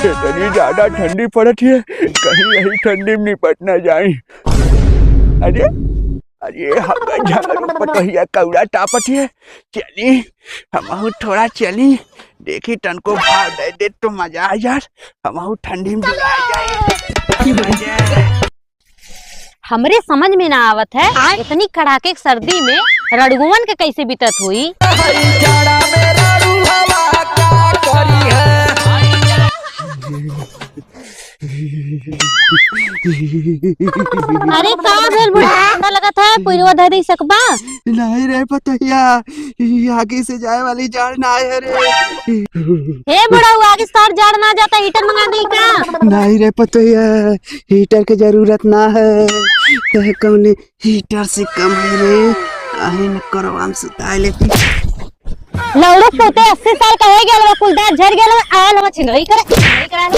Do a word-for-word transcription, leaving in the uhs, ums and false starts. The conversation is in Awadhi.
इतनी ज्यादा ठंडी पड़त है, कहीं यही ठंडी में निपट ना जाए। अरे, अरे, हम झगड़ू पतोहिया कौड़ा तापत है। चली, हमहू थोड़ा चली, देखी तनको भाव दे दे तो मजा आ यार, हमहू ठंडी में जुड़ा जाए। हमरे समझ में ना आवत है, आय। इतनी कड़ाके के सर्दी में रड़ुअन के कैसे बीतत होई? अरे का भेल बुढ़ा, ठंडा लगत है, पुरवा धर दे सकबा? नहीं रे पतोहिया, ये आगे से जाए वाली जाड़ ना आए रे। हे बुढ़ऊ, आगे से तोर जाड़ ना जाता, हीटर मंगा दी का? नहीं रे पतोहिया, हीटर के जरूरत ना है। तह कौने हीटर से कम है रे, काहे न करवा में सुताए लेती। लौड़े पोते अस्सी साल का हो गया, कुल दांत झड़ गया, आयल हम छिनरी करे, छिनरी करे।